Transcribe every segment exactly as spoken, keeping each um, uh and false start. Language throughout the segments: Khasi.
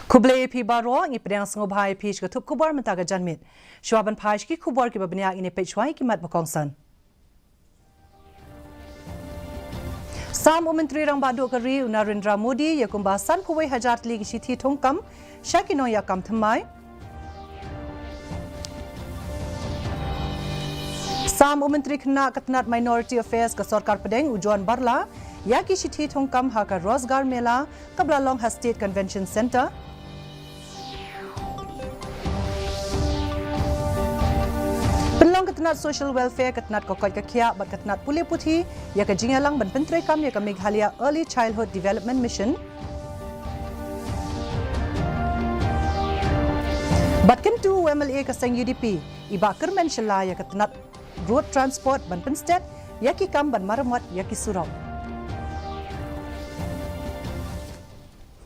Khublei phi baroh, ngi pdiang sngewbha ïa phi sha ka thup khubor mynta ka janmiet. Shuwa ban phai sha ki khubor kiba bniah, ngin ïa peit shuwa ïa ki mat ba kongsan. Sam u Myntri Rangbah Duh ka ri u Narendra Modi ïa kumba sanphew wei hajar tylli ki shithi thungkam sha ki nongïoh kam thymmai. Sam u Myntri Khynnah ka tnat Minority Affairs ka Sorkar Pdeng u John Barla ïa ki shithi thungkam ha ka Rozgar Mela kaba la long ha State Convention Centre. Pynlong ka tnat Social Welfare, ka tnat ka koit ka khiah bad ka tnat pule puthi ïa ka jingïalang ban pyntreikam ïa ka Meghalaya Early Childhood Development Mission. Bad kyntu u MLA ka seng UDP i Bah Kyrmen Shylla ïa ka tnat Road Transport ban pynstet ïa ki kam ban maramot ïa ki surok.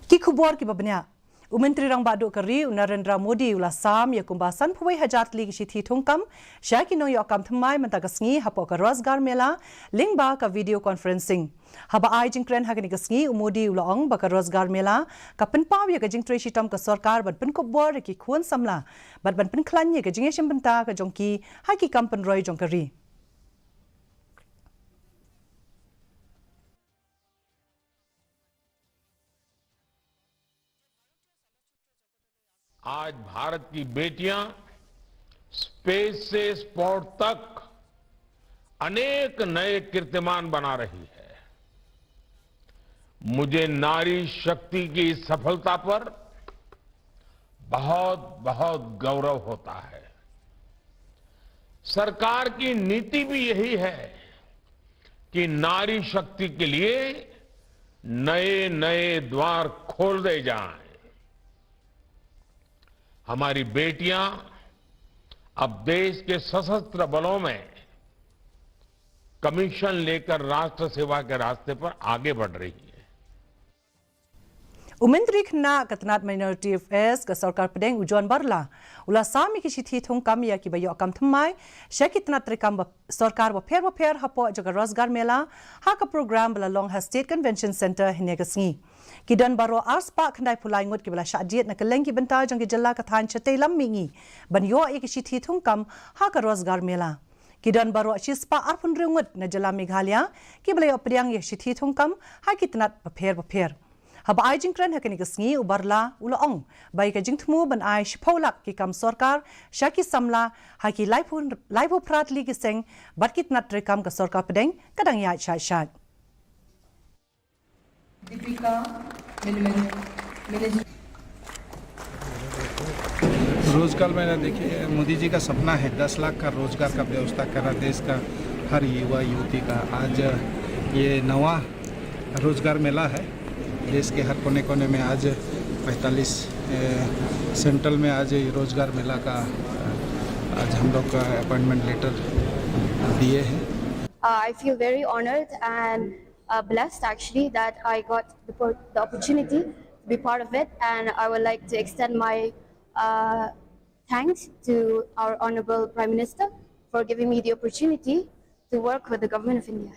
Ki khubor kiba bniah. U Myntri Rangbah Duh ka ri u Narendra Modi u la sam ïa kumba sanphew wei hajar tylli ki shithi thungkam sha ki nongïoh kam thymmai mynta ka sngi hapoh ka Rozgar Mela lyngba ka video conferencing. Haba ai jingkren ha kane ka sngi, u Modi u la ong ba ka Rozgar Mela ka pynpaw ïa ka jingtrei shitom ka sorkar ban pynkup bor ïa ki khun samla bad ban pynkhlaiñ ïa ka jingïashim bynta ka jong ki ha ki kam pynroi jong ka ri. आज भारत की बेटियां स्पेस से स्पोर्ट तक अनेक नए कीर्तिमान बना रही है। मुझे नारी शक्ति की इस सफलता पर बहुत, बहुत गौरव होता है। सरकार की नीति भी यही है कि नारी शक्ति के लिए नए, नए द्वार खोल दे जाएं। हमारी बेटियां अब देश के सशस्त्र बलों में कमीशन लेकर राष्ट्र सेवा के रास्ते पर आगे बढ़ रही हैं। U Myntri Khynnah ka tnat Minority Affairs ka Sorkar Pdeng u John Barla u la sam ïa ki shithi thungkam ïa kiba ïoh kam thymmai sha ki tnat treikam ba sorkar bapher bapher hapoh jong ka Rozgar Mela ha ka program ba la long ha State Convention Centre hynne ka sngi. Ki don baroh arspah khyndai phew lai ngut kiba la shah jied na kylleng ki bynta jong ki jylla ka thaiñ shatei lam mihngi ban ïoh ïa ki shithi thungkam ha ka Rozgar Mela. Ki don baroh shispah arphew hynriew ngut na jylla Meghalaya kiba la ïoh pdiang ïa ki shithi thungkam ha ki tnat bapher bapher. Haba ai jingkren ha kane ka sngi, u Barla u la ong ba ïa ka jingthmu ban ai shiphew lak ki kam sorkar sha ki samla ha ki laiphew, laiphew phra tylli ki seng bad ki tnat treikam ka Sorkar Pdeng ka dang ïaid shait shait. दीपिका मिनिमम मिनिस्टर रोजगार मेला। देखिए, मोदी जी का सपना है दस लाख का रोजगार का व्यवस्था करना देश का हर युवा युवती का। आज ये नवा रोजगार मेला है। देश के हर कोने कोने में आज पैंतालीस, ए, सेंट्रल में आज ये रोजगार मेला का, अ, आज हम लोग का अपॉइंटमेंट लेटर दिए हैं। Uh, I feel very honored and uh, blessed actually that I got the, po- the opportunity to be part of it, and I would like to extend my uh, thanks to our Honorable Prime Minister for giving me the opportunity to work with the Government of India.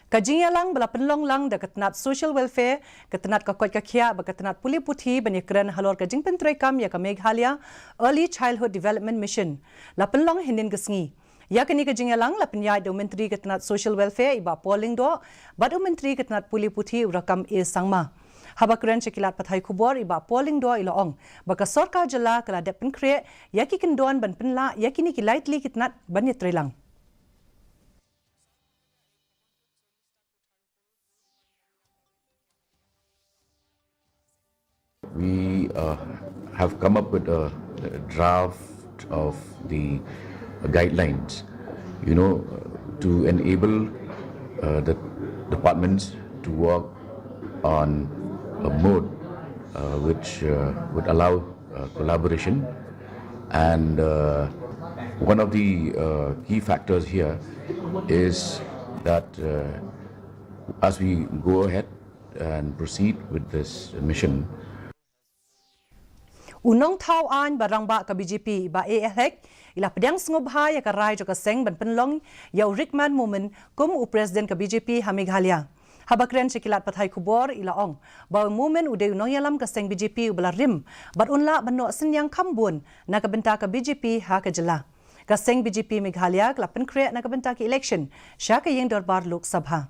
Ka jingïalang ba la pynlong lang da ka tnat Social Welfare, ka tnat ka koit ka khiah bad ka tnat pule puthi ban ïakren halor ka jingpyntreikam ïa ka Meghalaya Early Childhood Development Mission la pynlong hynnin ka sngi. Ïa kane ka jingïalang la pynïaid da u Myntri ka tnat Social Welfare i Bah Paul Lyngdoh bad u Myntri ka tnat pule puthi u Rakkam A Sangma. Haba kren sha ki lad pathai khubor, i Bah Paul Lyngdoh i la ong ba ka sorkar jylla ka la dep pynkhreh ïa ki kyndon ban pynlah ïa kine ki lai tylli ki tnat ban ïatreilang. We uh, have come up with a draft of the guidelines, you know, to enable uh, the departments to work on a mode uh, which uh, would allow uh, collaboration. And uh, one of the uh, key factors here is that uh, as we go ahead and proceed with this mission, U nongthaw aiñ bad rangbah ka B J P, Bah A L Hek, i la pdiang sngewbha ïa ka rai jong ka seng ban pynlong ïa u Rickman Momin kum u President ka B J P ha Meghalaya. Haba kren sha ki lad pathai khubor, i la ong ba u Momin u dei u nongïalam ka seng B J P uba la rim bad un lah ban noh synñiang kham bun na ka bynta ka B J P ha ka jylla. Ka seng B J P Meghalaya ka la pynkhreh na ka bynta ka election sha ka ïing dorbar Lok Sabha.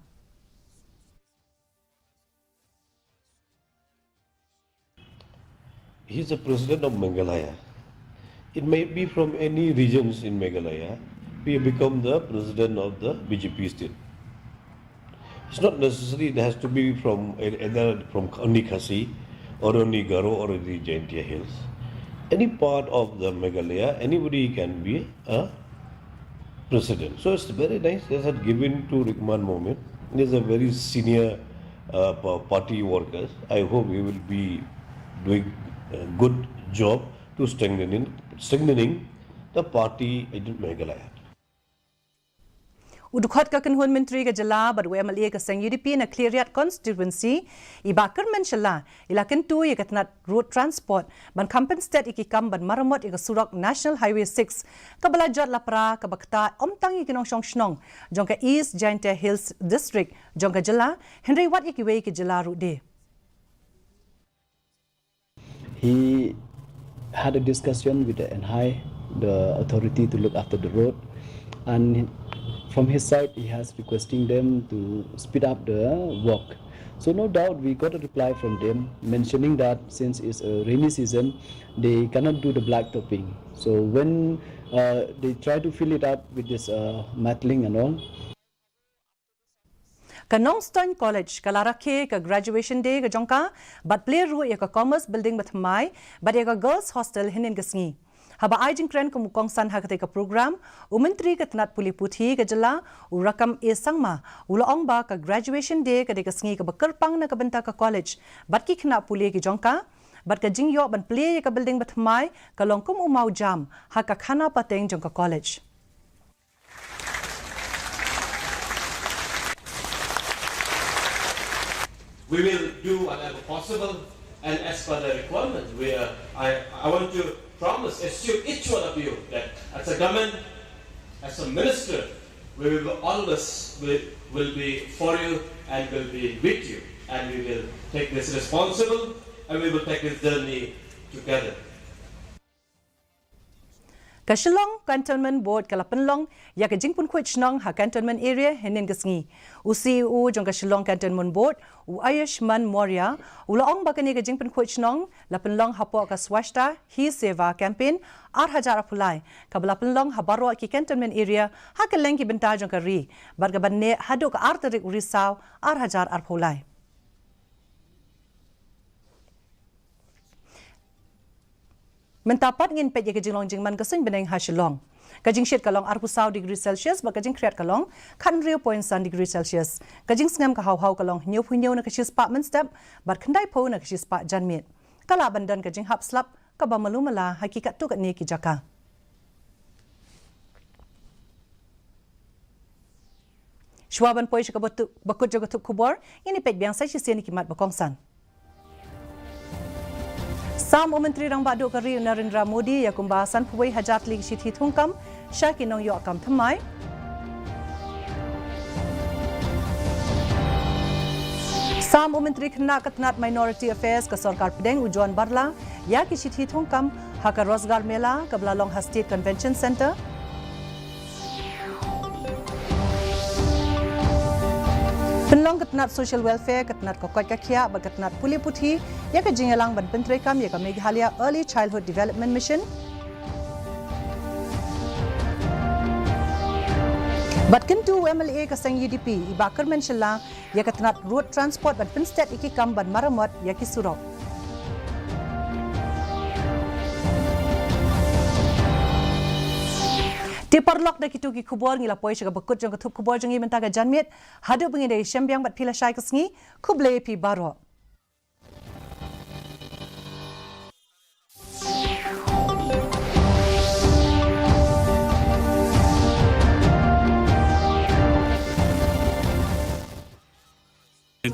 He's the president of Meghalaya. It may be from any regions in Meghalaya. We become the president of the B J P state. It's not necessary it has to be from e-, either from only Khasi or only Garo or only Jaintia Hills. Any part of the Meghalaya, anybody can be a president. So it's very nice. They had given to Rahman Momin. He's a very senior uh, pa- party worker. I hope he will be doing a good job to strengthening strengthening the party in Meghalaya. U dkhot ka kynhun myntri ka jylla bad u M L A ka seng U D P na Khliehriat constituency, i Bah Kyrmen Shylla, i la kyntu ïa ka tnat road transport ban kham pynstet ïa ki kam ban maramot ïa ka surok National Highway six, kaba la jot la pra, kaba ktah ym tang ïa ki nongshong shnong jong ka East Jaintia Hills District jong ka jylla, hynrei wat ïa kiwei ki jylla ruh de. He had a discussion with the N H A I, the authority to look after the road, and from his side, he has requesting them to speed up the work. So no doubt we got a reply from them mentioning that since it's a rainy season, they cannot do the black topping. So when uh, they try to fill it up with this uh, matting and all, Ka Nongstoiñ College ka la rakhe ka graduation day ka jong ka, bad plie ruh ïa ka Commerce Building bathymmai bad ïa ka Girls Hostel hynnin ka sngi. Haba ai jingkren kum u kongsan ha katei ka program, u Myntri ka tnat pule puthi ka jylla, u Rakkam A Sangma, u la ong ba ka graduation day ka dei ka sngi kaba kyrpang na ka bynta ka college bad ki khynnah pule ki jong ka, bad ka jingïoh ban plie ïa ka building bathymmai ka long kum u mawjam ha ka khana pateng jong ka college. We will do whatever possible, and as per the requirement, we are, I, I want to promise, assure each one of you that as a government, as a minister, we will always will, will be for you and will be with you, and we will take this responsible and we will take this journey together. Ka Shillong Cantonment Board ka la pynlong ïa ka jingpynkhuid shnong ha Cantonment Area hynnin ka sngi. U C E O jong ka Shillong Cantonment Board, u Ayushman Maurya, u la ong ba kane ka jingpynkhuid shnong la pynlong hapoh ka Swachhata Hi Seva Campaign ar hajar arphew lai, kaba la pynlong ha baroh ki Cantonment Area ha kylleng ki bynta jong ka ri, bad kaban neh haduh ka ar tarik u Risaw ar hajar arphew lai. Mynta pat ngin peit ïa ka jinglong jingman ka suiñ bneng ha Shillong. Ka jingshit ka long arphew saw degree Celsius bad ka jingkhriat ka long khathynriew point san degree Celsius. Ka jingsngem ka haw haw ka long hynñiewphew hynñiew na ka shispah mynstep bad khyndaiphew na ka shispah janmiet. Ka lah ban don ka jinghap slap kaba malu mala ha ki katto katne ki jaka. Shuwa ban poi sha kaba kut jong ka thup khubor, ngin ïa peit biang sa shisien ïa ki mat ba kongsan. Sam u Myntri Rangbah Duh ka ri u Narendra Modi ïa kumba sanphew wei hajar tylli ki shithi thungkam sha ki nongïoh kam thymmai. Sam u Myntri Khynnah ka tnat Minority Affairs ka Sorkar Pdeng u John Barla ïa ki shithi thungkam ha ka Rozgar Mela kaba la long ha State Convention Centre. Pynlong ka tnat Social Welfare, ka tnat ka koit ka khiah bad ka tnat pule puthi ïa ka jingïalang ban pyntreikam ïa ka Meghalaya Early Childhood Development Mission. Bad kyntu u M L A ka seng U D P i Bah Kyrmen Shylla ïa ka tnat road transport ban pynstet ïa ki kam ban maramot ïa ki surok. Te paralok, da kito ki khubor ngi la poi sha kaba kut jong ka thup khubor jong ngi mynta ka janmiet. Haduh ba ngin da ïashem biang bad phi lashai ka sngi, khublei phi baroh.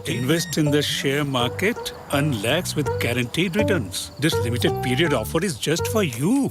Invest in the share market, earn lakhs with guaranteed returns. This limited period offer is just for you.